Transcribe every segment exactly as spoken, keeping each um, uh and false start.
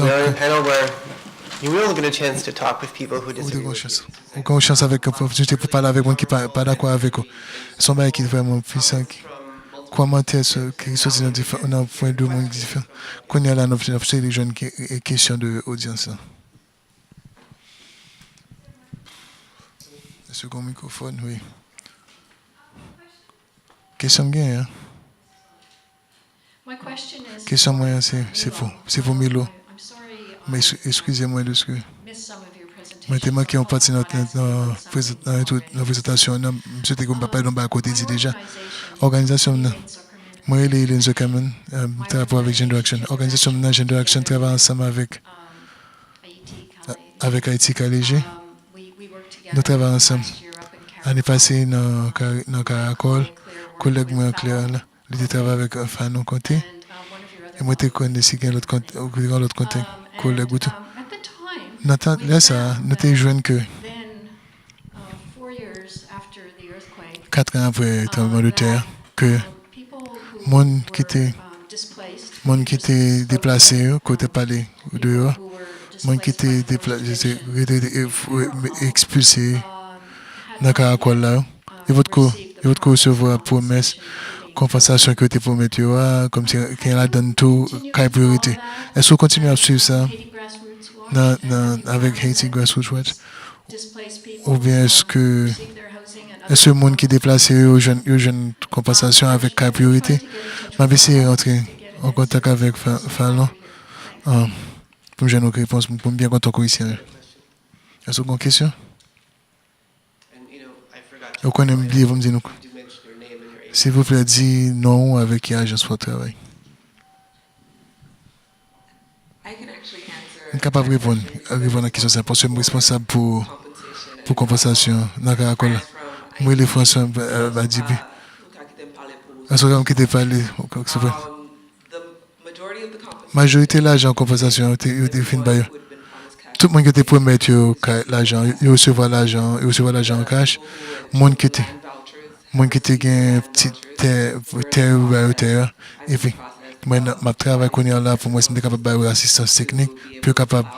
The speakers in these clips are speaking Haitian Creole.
We're in a panel where you will get a chance to talk with people who disagree with you. Ou te gen yon chans avèk opòtinite pou pale avèk moun ki pa, pa dakò avèk ou. Se yon bagay ki vrèman pwisan, ki kòmantè ki soti nan, nan pwen de moun ki diferan. Kounye a la, n ap seri jwenn kesyon de odyans la. Èske gen yon mikwofòn? Wi. Kesyon m genyen an? Kesyon mwen an se, se pou, se pou Milo. Men eskize mwen de ske mwen te manke yon pati nan, nan, nan prezantasyon an. M swete ke m pa pale yon bagay ke w te di deja. Òganizasyon m nan, mwen rele Elaine Zuckerman, m travay avèk Gender Action. Òganizasyon m nan, Gender Action, travay ansanm avèk, avèk Haiti Kaleje. Nou travay ansanm. Ane pase nan, nan Karakòl, kolèg mwen an Claire la, li te travay avèk Fanon Conté. E mwen te konnen si gen lòt, gen lòt kontak, kolèg ou tou. Nan tan, lè sa a, nou te jwenn ke, kat an apre tranblemanntè a, ke moun ki te, moun ki te deplase yo, ke w te pale deyò, moun ki te deplase, rete, rete, ekspilse nan Karakòl la yo, yo potko, yo potko resevwa pwomès konpansasyon ke yo te pwomèt yo a, kòmsi gen ladann tou kay pou yo rete. Èske w kontinye ap swiv sa nan, nan, avèk Haiti Grassroots Watch? Oubyen èske, èske moun ki deplase yo, yo jwenn, yo jwenn konpansasyon avèk kay pou yo rete? M ap eseye rantre an kontak avèk Fa-, Falon, um, pou m jwenn yon repons, pou m byen kontan kou isi a. Èske w gen yon kesyon? Ou konnen m bliye pou m di nou. Silvouplè, di non ou avèk ki ajans w ap travay. M kapab reponn, reponn a kesyon sa, paske m responsab pou, pou konpansasyon nan Karakòl la. M rele François, euh, Madibi. Èske w ka kite pale, silvouplè? Majorite lajan konpansasyon yo te, yo te fin ba yo. Tout moun ki te pwomèt yo kay, lajan, yo resevwa lajan, yo resevwa lajan an kach. Moun ki te, moun ki te gen ti tè, tè yo ba yo tè a. Epi, mwen, m ap travay kounye a la pou mwen si m te kapab ba yo asistans teknik, pou yo kapab,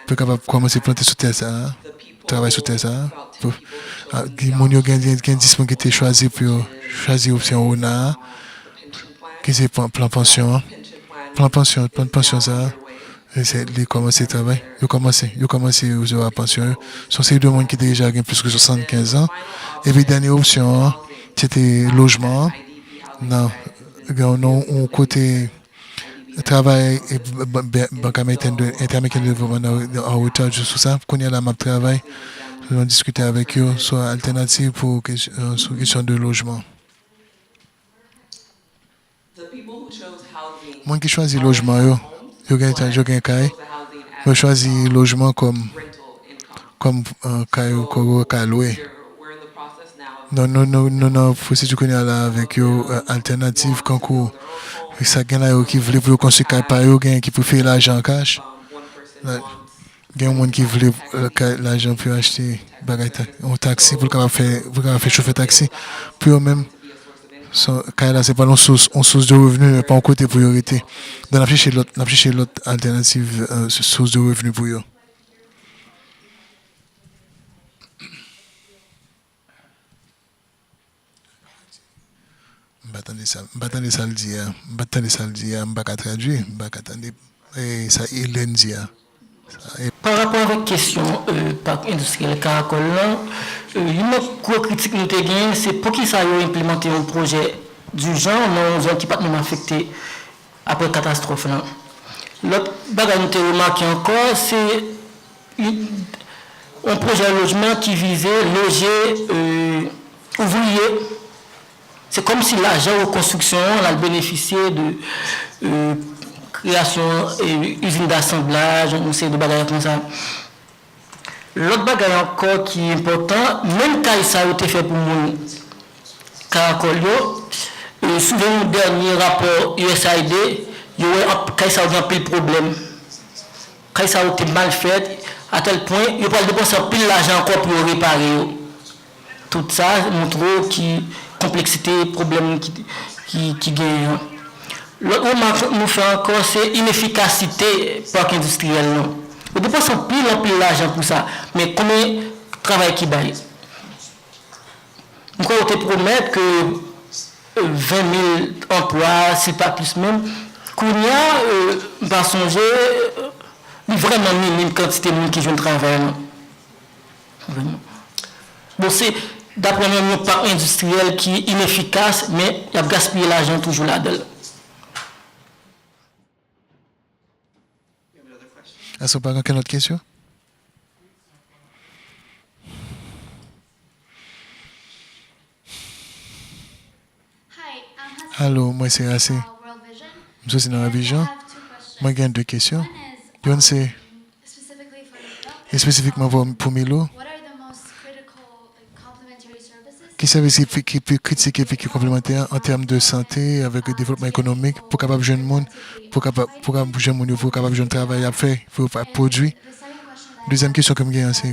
pou yo kapab kòmanse plante sou tè sa a, travay sou tè sa a. Pou, a, gen moun yo gen, gen, gen dis moun ki te chwazi pou yo chwazi opsyon ona a, ki se plan, plan pansyon an. Plan pansyon, plan pansyon sa a, e se, li kòmanse travay. Yo kòmanse, yo kòmanse resevwa pansyon yo. Se yon seri de moun ki te deja gen plis ke swasannkenz an. Epi dènye opsyon an, se te lojman an. Nan, gen yon, yon kote travay e b-, b-, b-, Bank Amerikèn de, Entèamerikèn de Devlopman nan, an reta sou sa. Kounye a la, m ap travay, m ap diskite avèk yo sou altènativ pou kesyon, sou kesyon de lojman. Moun ki chwazi lojman yo, yo gen, yo gen kay, yo chwazi lojman kòm, kòm, euh, kay yo, kòm yo ka lwe. Donk, nou, nou, nou nan pwosedi kounye a la avèk yo, euh, altènativ, kankou sa gen la yo ki vle pou yo konstwi kay pa yo, gen ki prefere lajan an kach. La, gen yon moun ki vle, euh, kay, lajan pou yo achte bagay, ta-, yon taksi pou l kapab fè, pou l kapab fè chofè taksi. Pou yo menm, so, kay la, se pa yon sous, yon sous de revni, men pa yon kote pou yo rete. Donk, n ap chèche lòt, n ap chèche lòt altènativ, euh, sous de revni pou yo. M pa tande sa, m pa tande sa l di a, m pa tande sa l di a, m pa ka tradui, m pa ka tande, eh, sa Elaine di a. Sa, eh. Pa rapò avèk kesyon, eh, pak endistriyèl Karakòl lan, eh, youn nan gwo kritik nou te genyen, se poukisa yo enplimante yon pwojè dijan nan yon zòn ki pa t menm afekte apre katastwòf lan. Lòt bagay nou te remake ankò, se yon, yon pwojè lojman ki vize loje, eh, ouvriye. Se kòmsi lajan rekonstriksyon an, l al benefisye de, eh, kreyasyon, eh, izin dasanblaj, yon seri de bagay konsa. Lòt bagay ankò ki enpòtan, menm kay sa yo te fè pou moun Karakòl yo, eh, selon yon dènye rapò U S A I D, yo wè anp-, kay sa yo gen anpil pwoblèm. Kay sa yo te mal fèt, atèl pwen, yo pral depanse anpil lajan ankò pou yo repare yo. Tout sa montre w ki konpleksite pwoblèm ki, ki, ki genyen an. Lòt remak nou fè ankò, se inefikasite pak endistriyèl nou. Yo depanse anpil, anpil lajan pou sa, men konbyen travay ki bay? M kwè yo te pwomèt ke, euh, ven mil anplwa, si pa plis menm. Kounye a, euh, m pa sonje, euh, li vrèman minim kantite moun ki jwenn travay, non. Vrèman. Bon, se, daprè mwen, yon pak endistriyèl ki inefikas, men y ap gaspiye lajan toujou ladan l. Èske w pa gen okenn lòt kesyon? Alo, mwen se Racine. M soti nan World Vision. Mwen gen de kesyon. Youn se espesifikman pou, pou Milo. Ki sèvis ki, ki pi kritik epi ki konplemantè an tèm de sante avèk devlopman ekonomik pou kapab jwenn moun, pou kapab, pou kapab jwenn moun yo, pou kapab jwenn travay y ap fè, pou yo pa pwodui? Dezyèm kesyon ke m genyen se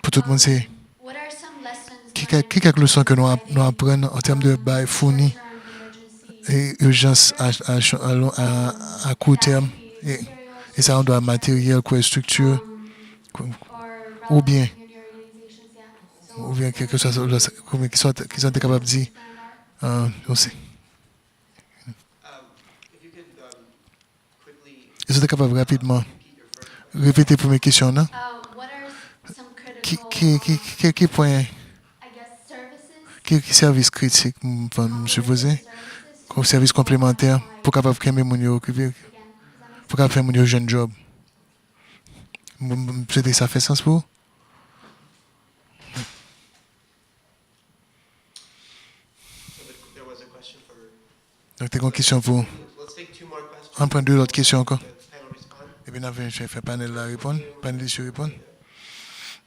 pou tout moun se ki kèk, ki kèk leson ke nou ap, nou aprann an tèm de bay founi e ijans a, a, a, a, a kou tèm e, e sa an dwa materyèl, kou estrikti, oubyen, oubyen kèlkeswa, kisa, kisa w te kapab di, euh, osi. Èske w te kapab rapidman repete premye kesyon w nan? Ki, ki, ki, ki, ki pwen, ki, ki sèvis kritik m, m sipoze, kòm sèvis konplemantè pou kapab kenbe moun yo okipe, pou kapab fè moun yo jwenn djòb? M, m, m swete sa fè sans pou ou. Donk, te gen yon kesyon pou, ann pran de lòt kesyon ankò. Epi n ap vin fè, fè panèl la reponn, panelis yo reponn.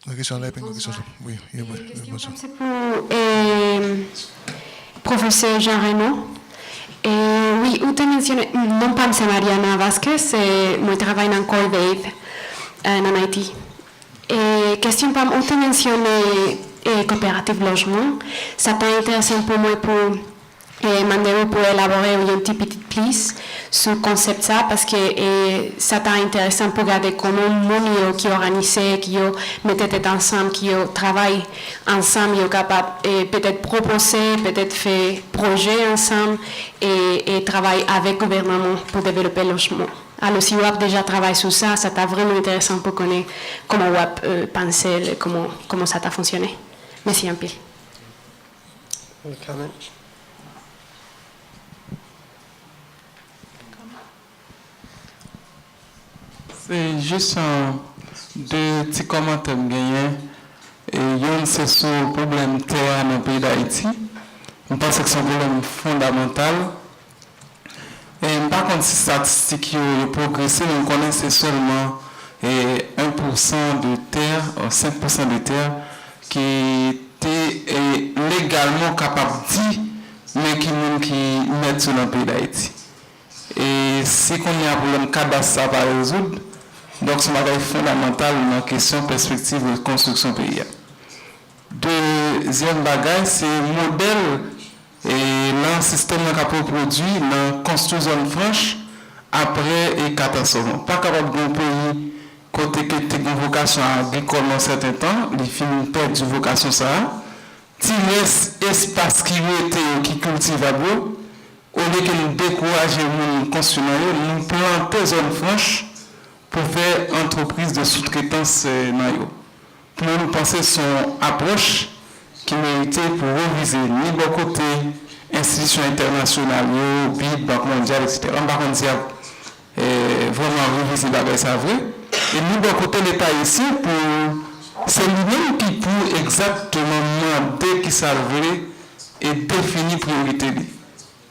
Yon kesyon la, epi yon kesyon sou. Wi, wi, wi, kesyon bonjou. Se pou, eh, pwofesè Jean Raymond. Eh, wi, ou te mansyone, non pa m se Mariana Vasquez, eh, mwen travay nan Corvave, eh, nan Ayiti. E kesyon pa m, ou te mansyone, e, koperativ lojman. Sa ta enteresan pou mwen pou, e, mande w pou elabore yon ti pitit plis sou konsèp sa, paske, e, sa ta enteresan pou gade kòman moun yo ki òganize, ki yo mete tèt ansanm, ki yo travay ansanm, yo kapab, e, petèt pwopoze, petèt fè pwojè ansanm, e, e travay avèk gouvènman pou devlope lojman. Alò, si w ap deja travay sou sa, sa ta vrèman enteresan pou konnen kòman w ap, euh, panse l, kòman, kòman sa ta fonksyone. Mèsi anpil. Any comment? Se jis, euh, de ti kòmantè m genyen. E youn se sou pwoblèm tè a nan peyi Dayiti. M panse ke se yon pwoblèm fondamantal. E m pa konn si estatistik yo, yo pwogrese, men m konnen se sèlman, e, en pousan de tè, e, senk pousan de tè ki te, e, legalman w kapab di, men ki moun ki mèt yo nan peyi Dayiti. E si kounye a pwoblèm kadas sa pa rezoud, donk se yon bagay fondamantal nan kesyon pèspektiv rekonstriksyon peyi a. Dezyèm bagay, se modèl, e, nan sistèm nan k ap repwodui nan konstwi zòn franch apre, e, katastwòf lan. Pa kapab gen yon peyi kote ke te gen vokasyon agrikòl nan sèten tan, li fin pèdi vokasyon sa a. Ti rès espas ki rete yo, ki kiltivab yo, olye ke nou dekouraje moun konstwi nan yo, nou plante zòn franch pou fè antrepriz de soutretans, eh, nan yo. Pou mwen, nou panse se yon apwòch ki merite pou revize ni bò kote enstitisyon entènasyonal yo, bid, Bank Mondyal, etsetera. M pa konn si y ap, eh, vrèman revize bagay sa vre. E ni bò kote Leta ayisyen pou se li menm ki pou egzakteman mande kisa l vle e defini priyorite li.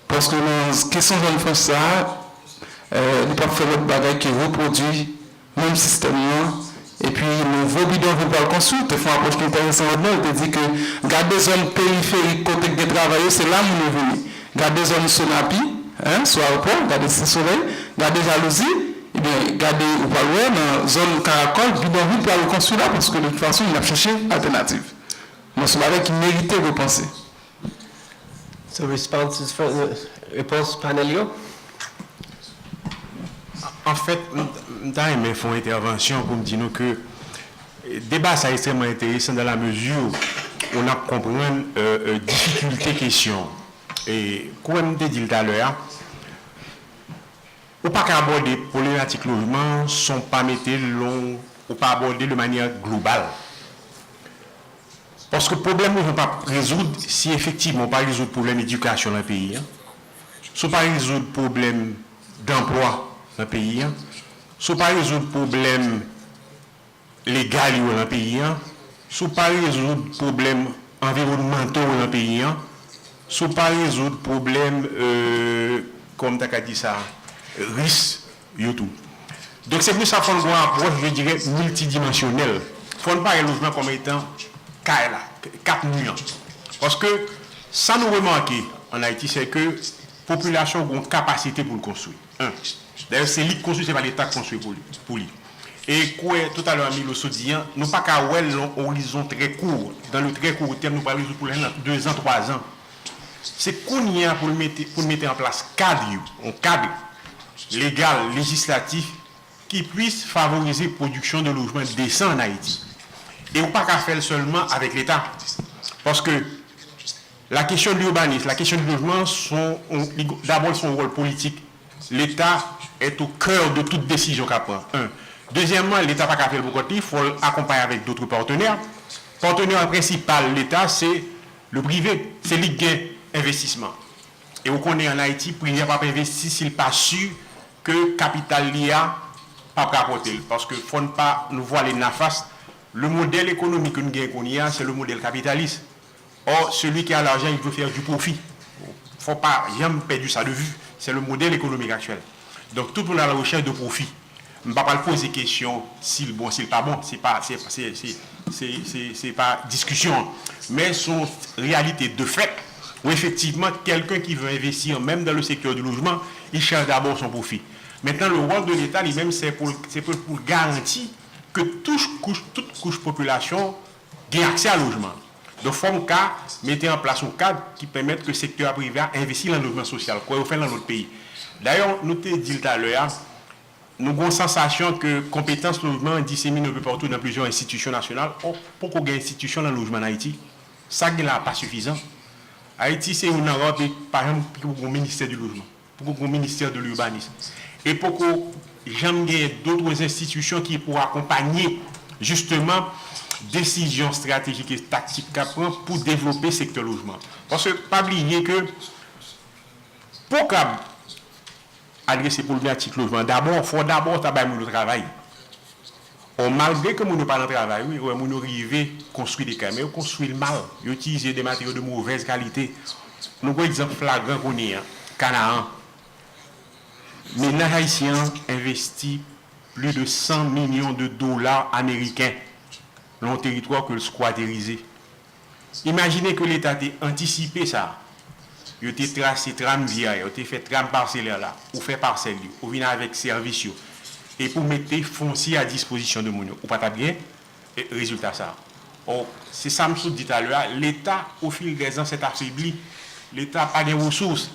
Paske nan kesyon zòn franch sa a, eh, li p ap fè lòt bagay ke repwodui menm sistèm nan. Epi, nouvo bidonvil pral konstwi, te fè yon apwòch ki enteresan ladan l, te di ke gade zòn periferik kote k gen travay yo, se la moun yo vini. Gade zòn Sonapi, en, sou ayewopò, gade Sen Solèy, gade Jalouzi, ebyen, gade, ou pral wè nan zòn Karakòl, bidonvil pral rekonstwi la, paske de tout fason, y ap chèche altènativ. Men se yon bagay ki merite repanse. So responses for the, repons panèl yo? Anfèt, m, m ta renmen fè yon entèvansyon pou m di nou ke, eh, deba sa ekstrèmman enteresan dans la mesure où n ap konprann, euh, euh, difikilte kesyon. E, kouwè m te di l talè a, ou pa ka abòde pwoblematik lojman san w pa mete l, ou pa abòde l de manyè global. Paske pwoblèm lojman p ap rezoud si efektivman w pa rezoud pwoblèm edikasyon nan peyi a, si w pa rezoud pwoblèm danplwa nan peyi a, si w pa rezoud pwoblèm legal yo nan peyi a, si w pa rezoud pwoblèm anviwònmantal yo nan peyi a, si w pa rezoud pwoblèm, euh, kòman m ta ka di sa, ris yo tou. Donk, se pou sa fò n gen yon apwòch, je dirais, miltidimansyonèl. Fò n pa wè lojman kòm etan kay la, kat mi an. Paske sa nou remake ann Ayiti, se ke popilasyon gen yon kapasite pou l konstwi. En. Dayè, se li k konstwi, se pa Leta k konstwi pou li, pou li. E kouwè, toutalè, Milo sot di an, nou pa ka wè l nan orizon trè kou. Dans le très court terme, nou pral rezoud pwoblèm nan dezan, twazan. Se kounye a pou l mete, pou n mete an plas kad yo, yon kad legal, lejislatif, ki plis favorize pwodiksyon de lojman desan ann Ayiti. E ou pa ka fè l sèlman avèk Leta. Paske la kesyon de l'urbanisme, la kesyon du logement, son, on, li, dabò, l se yon wòl politik. Leta est au cœur de tout desizyon k ap pran. En. Dezyèmman, Leta pa ka fè l pou kont li, fò l akonpanye avèk dòt patnè. Patnè prensipal Leta, se le prive, se li k gen envestisman. E ou konnen ann Ayiti, prive a p ap envesti si l pa si ke kapital li a p ap rapòte l. Paske fò n pa nou vwale n lafas, le modèl ekonomik ke nou genyen kounye a, se le modèl kapitalis. Or, celui qui a l'argent, il veut faire du profit. Faut pas jamais perdre ça de vue. C'est le modèle économique actuel. Donk, tout moun a la rechèch de pwofi. M pa pral poze kesyon si l bon, si l pa bon. Se pa, se, se, se, se, se, se pa diskisyon an. Men se yon reyalite de fèt, ou efektivman, quelqu'un qui veut investir, même dans le secteur du logement, il cherche d'abord son profit. Maintenant, le rôle de l'État, li menm, se pou, se pou, pou l garanti ke tout kouch, tout kouch popilasyon gen aksè a lojman. Donk, fò n ka mete an plas yon kad ki pèmèt ke sektè a prive a envesti nan lojman sosyal, kòm yo fè l nan lòt peyi. Dayè, nou te di l talè a, nou gen yon sansasyon ke konpetans lojman disemine un peu partout dans plusieurs institutions nationales. Or, poko gen enstitisyon nan lojman ann Ayiti. Sa k gen la a pa sifizan. Ayiti se youn nan ra peyi ki pa janm, ki poko gen yon ministè di lojman, poko gen yon ministè de l'urbanisme. E poko janm genyen dòt enstitisyon ki pou akonpanye, jisteman, desizyon estratejik e taktik k ap pran pou devlope sektè lojman. Paske, pa bliye ke pou w kab adrese pwobletik lojman, dabò, fò dabò ta bay moun yo travay. Or, malgre ke moun yo pa nan travay, wi, ou wè moun yo rive konstwi de kay, men yo konstwi l mal. Yo itilize de materyo de movèz kalite. Nou pran egzanp flagran kounye a, Kanaan. Mennaj ayisyen an envesti plis de san milyon de dola ameriken nan yon teritwa ke l skwaterize. Imajine ke Leta te antisipe sa. Yo te trase tram vye a, yo te fè tram parselè la, ou fè pasèl yo, ou vin avèk sèvis yo, epi w mete fonsye a dispozisyon de moun yo. Ou pa t ap gen, e, rezilta sa. Or, se sa m sot di talè a, Leta, au fil des ans, s'est affaibli. Leta pa gen resous.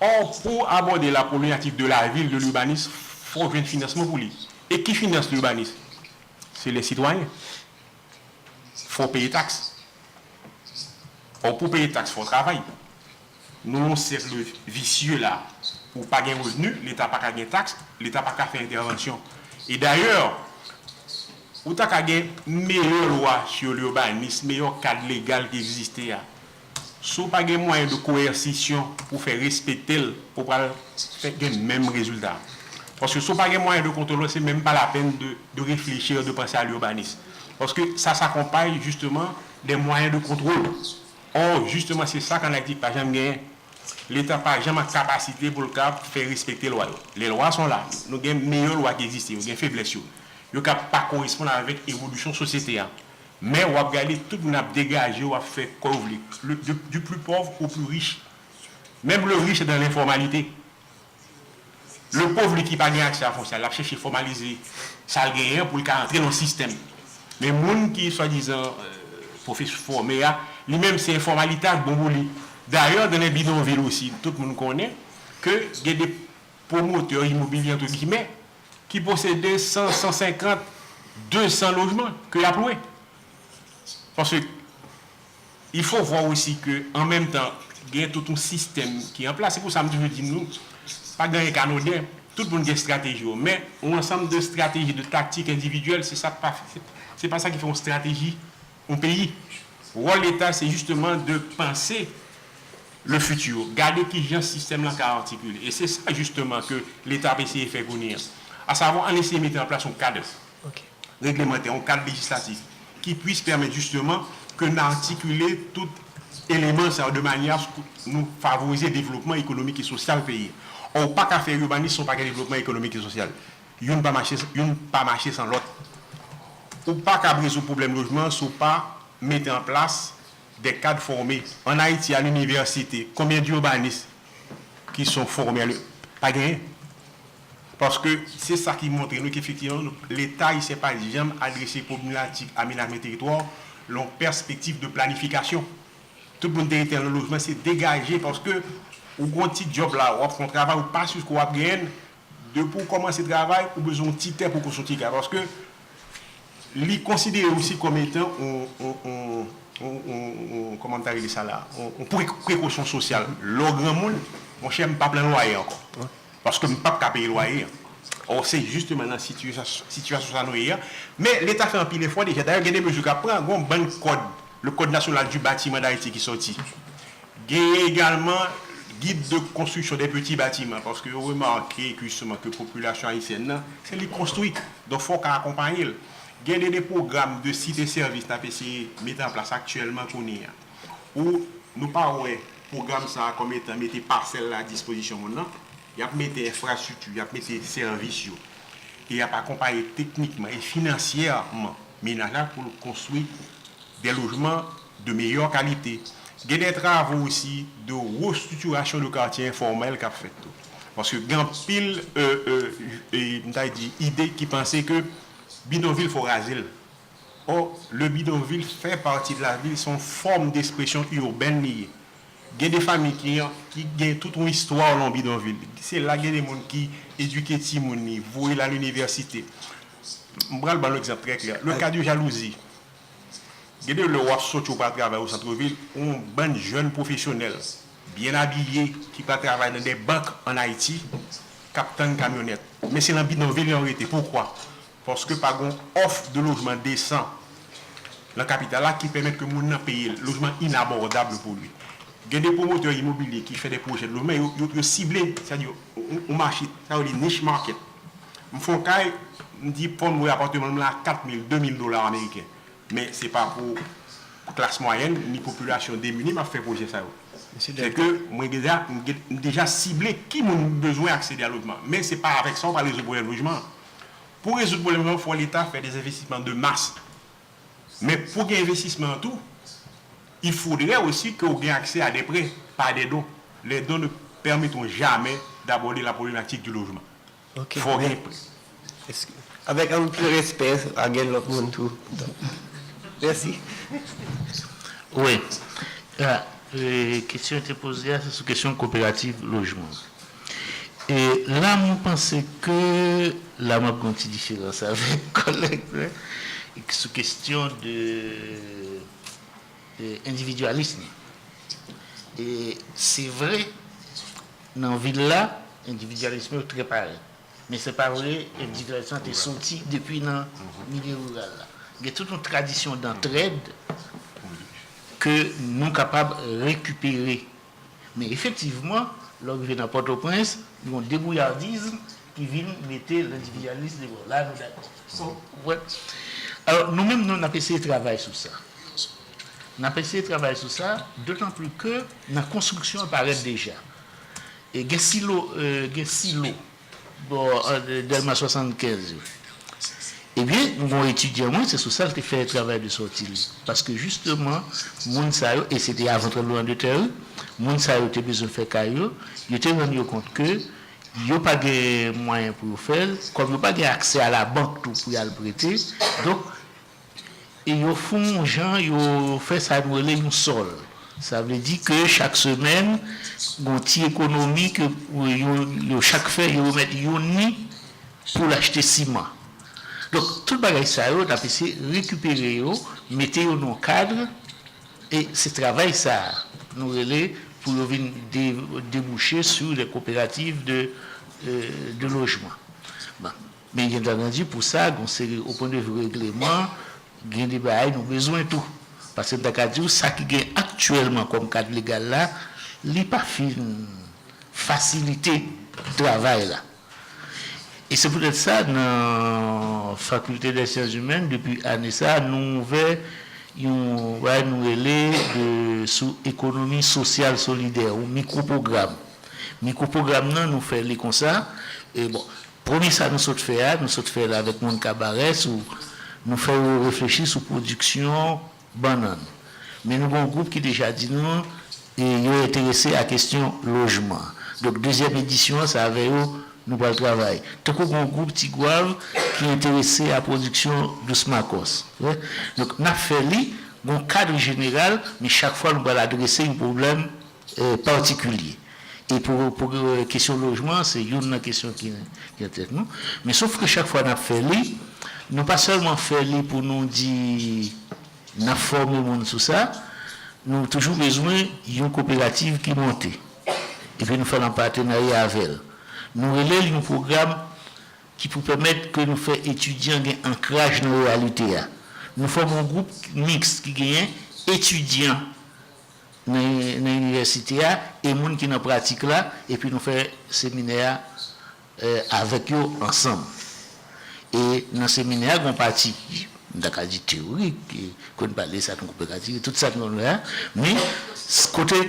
Or, pou abòde la pwobletik de la vil, de l'urbanisme, fò w jwenn finansman pou li. E ki finans l'urbanisme? Se les citoyens. Fò w peye taks. Or, pou w peye taks, fò w travay. Nou nan yon sèk visye la. Ou pa gen revni, Leta pa ka gen taks, Leta pa ka fè entèvansyon. E dayè, ou ta ka gen meyè lwa sur l'urbanisme, meyè kad legal ki egziste a. Si w pa gen mwayen de koèsisyon pou fè respekte l, ou pral fè gen menm rezilta. Paske si w pa gen mwayen de kontwòl, se menm pa lapèn de, de réfléchir, de penser à l'urbanisme. Paske sa s'accompagne justement des moyens de contrôle. Or, justement, se sa k ann Ayiti pa janm genyen. Leta pa janm an kapasite pou l ka fè respekte lwa yo. Les lois sont là. Nou gen meyè lwa ki egziste, yo gen feblès yo. Yo ka pa koresponn avèk evolisyon sosyete a. Men w ap gade tout moun ap degaje, w ap fè kò w vle. Le, du, du plus pauvre au plus riche. Menm le riche est dans l'informalité. Le pauvre, li ki pa gen aksè a fon sa, l ap chèche fòmalize sa l genyen an pou l ka antre nan sistèm. Men moun ki swadizan, euh, pwofesè fòme a, li menm se enfòmalite a k bon pou li. Dayè, dans les bidonvilles aussi, tout moun konnen ke gen de pwomotè imobilye, entre guillemets, ki posede san, san senkant, de san lojman ke y ap lwe. Paske il faut voir aussi que, an menm tan, gen tout yon sistèm ki an plas. Se pou sa m toujou di nou, pa gen anyen k anoden. Tout moun gen estrateji yo. Men, yon ansanm de estrateji, de taktik endividyèl, se sa k pa, se, se pa sa ki fè yon estrateji, yon peyi. Wòl Leta, se justement de penser le futur. Gade ki jan sistèm lan ka atikile. E se sa, justement, ke Leta ap eseye fè kounye a. A savwa, ann eseye mete an plas yon kad reglemantè, yon kad lejislatif ki pwis pèmèt jisteman ke n atikile tout eleman sa yo de manyè a ce que nou favorize devlopman ekonomik e sosyal peyi a. Or, ou pa ka fè urbanism san w pa gen devlopman ekonomik e sosyal. Youn pa mache, youn pa mache san lòt. Ou pa kab rezoud pwoblèm lojman si w pa mete an plas de kad fòme. Ann Ayiti, a linivèsite, konbyen de urbanistes ki sont formés? Pa genyen. Paske se sa ki montre nou ke efektivman, Leta ayisyen pa janm adrese pwoblematik amenajman teritwa lan yon pèspektiv de planifikasyon. Tout moun te rete lan lojman, se degaje, paske ou gen yon ti djòb la, w ap fè yon travay, ou pa si ke w ap genyen l. Depi w kòmanse travay, ou bezwen yon ti tè pou w konstwi yon ti kay. Paske li konsidere osi kòm etan yon, yon, yon, yon, yon, yon, kòman m ta rele sa la, yon, yon pre-, prekosyon sosyal. Lè w granmoun, monchè, m p ap lan lwaye ankò. Paske m p ap ka peye lwaye an. Or, se jisteman nan sitiyasyon, sitiyasyon sa nou ye a. Men, Leta fè anpil efò deja. Dayè, gen de mezi k ap pran. Gen yon bann kòd, le Code national du bâtiment d'Haïti ki sòti. Genyen egalman guide de construction des petits bâtiments, paske yo remake jisteman ke popilasyon ayisyèn nan, se li k konstwi. Donk, fò w ka akonpaye l. Gen de, de pwogram de site sèvis n ap eseye mete an plas aktyèlman kounye a. Ou, nou pa wè pwogram sa a kòm etan mete pasèl la a dispozisyon moun nan. Y ap mete enfrastrikti, y ap mete sèvis yo. E y ap akonpaye teknikman e finansyèman menaj la pou l konstwi des logements de meilleure qualité. Gen de travo osi de restritirasyon de katye enfòmèl k ap fèt tou. Paske gen anpil, e, e, e, m ta di, ide ki panse ke bidonvil fò raze l. Or, le bidonvil fè pati de la vil, se yon fòm de ekspresyon irbèn li ye. Gen de fanmi ki, ki gen tout yon istwa lan bidonvil. Se la gen de moun ki edike timoun li, voye l a linivèsite. M pral ban nou egzanp trè klè. Le ka de jalouzi. Gen de lè w ap soti, w pral travay o santvil, yon bann jèn pwofesyonèl, byen abiye, ki pral travay nan de bank ann Ayiti, k ap tann kamyonèt. Men se lan bidonvil yo rete. Poukwa? Paske pa gen yon òf de lojman desan lan kapital la ki pèmèt ke moun nan peye l. Lojman inabòdab pou li. Gen de pwomotè imobilye ki fè de pwojè de lojman, yo, yo, yo sible, sètadi yon, yon, yon mache, sa yo rele niche market. M fè yon kay, m di fò m lwe apatman m lan a kat mil, de mil dola ameriken. Men se pa pou klas mwayèn ni popilasyon demini m ap fè pwojè sa yo. Se ke mwen deja, m gen, m deja sible ki moun bezwen aksede a lojman. Men se pa avèk sa w pral rezoud pwoblèm lojman an. Pou rezoud pwoblèm lojman, fò Leta fè des investissements de masse. Men pou gen envestisman an tou, il faudrait aussi que w gen accès à des prêts par des dons. Les dons ne permettront jamais d'aborder la problématique du logement. Ok. Fò gen prè. Eski, avèk anpil respè, a gen lòt moun tou. Mèsi. Wi. Ah, e, kesyon te poze a, se sou kesyon koperativ lojman. E la, mwen panse ke la, mwen ap gen yon ti diferans avèk kòlèg mwen sou kesyon de e, endividyalis li. E se vre, nan vil la, endividyalis yo trè parèt. Men se pa vre, endividyalis lan te soti depi nan milye riral la. Gen tout yon tradisyon dantrèd ke nou kapab rekipere. Men efektivman, lè w rive nan Pòtoprens, yon debouyadizm ki vin mete lendividyalis devò. La, nou dakò. So, wè. Alò, nou menm, nou, n ap eseye travay sou sa. N ap eseye travay sou sa, dotan pli ke nan konstriksyon an parèt deja. E gen silo, e, gen silo, bò, e, Dèlma swasannkenz yo. Ebyen, m gen yon etidyan mwen, se sou sa l te fè travay de sòti li. Paske jisteman, moun sa yo, e se te avan tranblemanntè, wi, moun sa yo te bezwen fè kay yo, yo te rann yo kont ke yo pa gen mwayen pou yo fè l, kòm yo pa gen aksè a labank tou pou y al prete, donk, e yo fè yon jan, yo fè sa nou rele yon sòl. Sa vle di ke chak semèn, gon ti ekonomi ke yo, yo chak fè, yo remèt youn ni pou l achte siman. Donk, tout bagay sa yo, n ap eseye rekipere yo, mete yo nan yon kad, e se travay sa a nou rele pou yo vin de, debouche sur les coopératives de, euh, de logement. Bon. Men, bien entendu, pou sa, gen yon seri, au point de vue règlement, gen de bagay nou bezwen tou. Paske m ta ka di w, sa ki gen aktyèlman kòm kad legal la, li pa fin fasilite travay la. E se poutèt sa, nan Faculté des Sciences Humaines, depi ane sa, nou ouvè yon bagay nou rele de, sou ekonomi sosyal solidè, yon mikwo pwogram. Mikwo pwogram nan, nou fè li konsa. E bon, premye sa nou sot fè a, nou sot fè l avèk moun Kabarè, sou, nou fè yo reflechi sou pwodiksyon bannann. Men nou gen yon gwoup ki deja di nou, e, yo enterese a kesyon lojman. Donk, dezyèm edisyon an, se avè yo nou pral travay. Tankou gen yon gwoup Tigwav ki enterese a pwodiksyon dous makòs. Wi. Donk, n ap fè li, gen yon kad jeneral, men chak fwa nou pral adrese yon pwoblèm, e, patikilye. E pou, pou, e, kesyon lojman, se youn nan kesyon ki, ki nan tèt nou. Men sof ke chak fwa n ap fè li, nou pa sèlman fè li pou nou di n ap fòme moun sou sa, nou toujou bezwen yon koperativ ki monte. Epi nou fè l an patenarya avè l. Nou rele l yon pwogram ki pou pèmèt ke nou fè etidyan gen ankraj nan reyalite a. Nou fòme yon gwoup miks ki genyen etidyan nan, nan inivèsite a e moun ki nan pratik la, epi nou fè seminè a, eh, avèk yo ansanm. E nan seminè a, gen yon pati, m ta ka di teorik, ke, ke n pale sa nan koperativ, tout sa nou la, men s- kote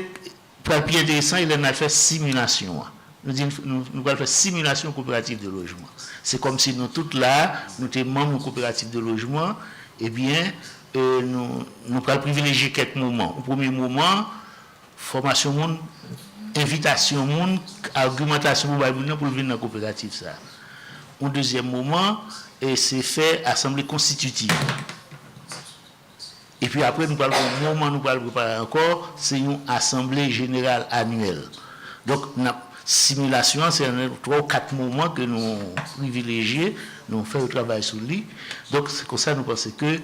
pral pi enteresan, e lè n al fè similasyon an. Nou di nou, nou pral fè similasyon koperativ de lojman. Se kòmsi nou tout la, nou te manm yon koperativ de lojman, ebyen, e, nou, nou pral privilejye kèk moman. Yon premye moman, fòmasyon moun, envitasyon moun, agimantasyon pou bay moun nan pou l vin nan koperativ sa a. Yon dezyèm moman, e, se fè asanble konstititif. Epi apre, nou pral gen yon moman nou pral prepare ankò, se yon asanble jeneral anyèl. Donk, n ap, similasyon an, se nan twa ou kat moman ke nou privilejye, nou fè yon travay sou li. Donk, se konsa nou panse ke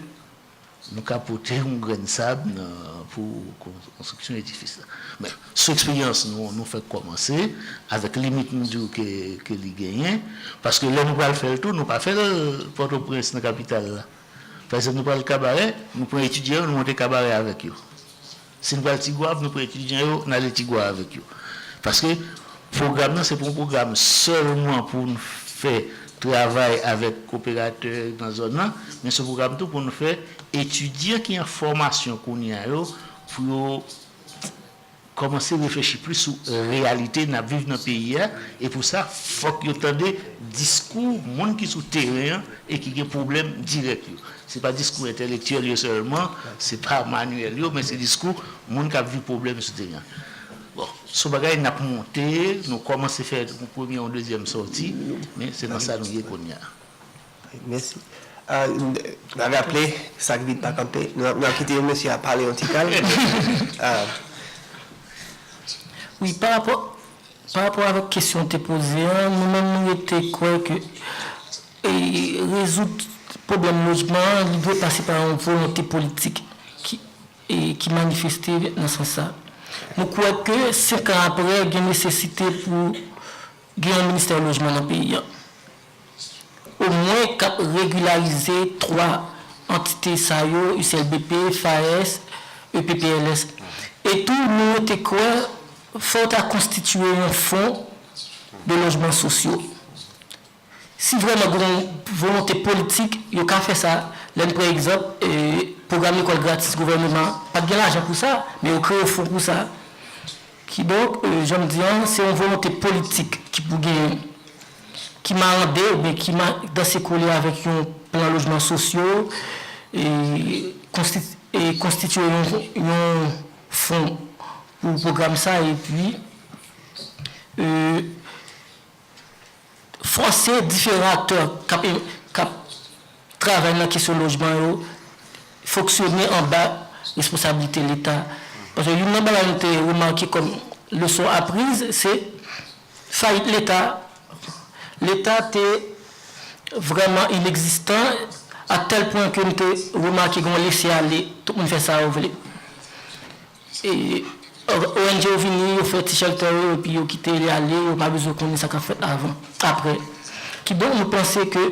nou ka pote yon grenn sab nan, pou kon- konstriksyon edifis la. Men, sou eksperyans nou, nou fèk kòmanse, avèk limit nou di w ke, ke li genyen, paske lè nou pral fè l tou, nou pa fè l Pòtoprens nan kapital la. Pa egzanp, nou pral Kabarè, nou pran etidyan yo, nou monte Kabarè avèk yo. Si nou pral Tigwav, nou pran etidyan yo, n ale Tigwav avèk yo. Paske pwogram nan, se pa yon pwogram sèlman pou n fè travay avèk operatè nan zòn nan, men se yon pwogram tou pou n fè etidyan ki an fòmasyon kounye a yo, pou yo kòmanse reflechi plis sou reyalite n ap viv nan peyi a, e pou sa, fòk yo tande diskou moun ki sou teren an e ki gen pwoblèm dirèk yo. Se pa diskou entèlektyèl yo sèlman, se pa manyèl yo, men se diskou moun k ap viv pwoblèm sou teren an. Bon, se yon bagay n ap monte, nou kòmanse fè yon premye, yon dezyèm sòti, men se nan sa nou ye kounye a. Mèsi. Ah, n a raple sa k vin pa kanpe. Nou, nou ap kite mesye a pale yon ti kal. Ah, Wi, pa rapò, pa rapò avèk kesyon w te poze an, nou menm nou rete kwè ke, e, rezoud pwoblèm lojman an, li dwe pase pa yon volonte politik ki, e, ki manifeste nan sans sa. Nou kwè ke senk an apre, gen nesesite pou gen yon ministè lojman nan peyi a. Omwen k ap regilarize twa antite sa yo, U C L B P, FAES, E P P L S. E tou, nou rete kwè, fò w ta konstitye yon fon de lojman sosyo. Si vrèman gen yon volonte politik, yo ka fè sa. Lè n pran egzanp, e, pwogram lekòl gratis gouvèneman an, pa t gen lajan pou sa, men yo kreye yon fon pou sa. Kidonk, e, jan m di an, se yon volonte politik ki pou genyen, ki marande oubyen ki ma- danse kole avèk yon plan lojman sosyo, e, konsti- e konstitye yon, yon fon pou pwogram sa, epi, e, fòse diferan aktè k ap, k ap travay nan kesyon lojman yo fonksyone anba responsablite Leta. Paske youn nan bagay nou te remake kòm leson apriz, se fayit Leta. Leta te vrèman inegzistan, a tèl pwen ke m te remake gen yon lese ale, tout moun fè sa yo vle. E, O N G yo vini, yo fè ti shelter yo, epi yo kite li ale, yo pa bezwen konnen sa k ap fèt avan, apre. Kidonk, nou panse ke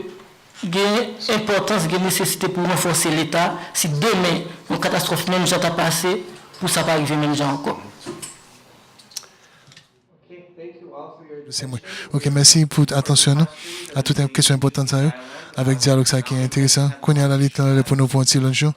gen enpòtans, gen nesesite pou ranfòse Leta si demen yon katastwòf menm jan ta pase, pou sa pa rive menm jan ankò. Se mwen. Ok, mèsi pou atansyon nou a tout kesyon enpòtan sa yo, avèk dyalòg sa ki enteresan. Kounye a la, li tan lè pou nou pran yon ti lunch yo.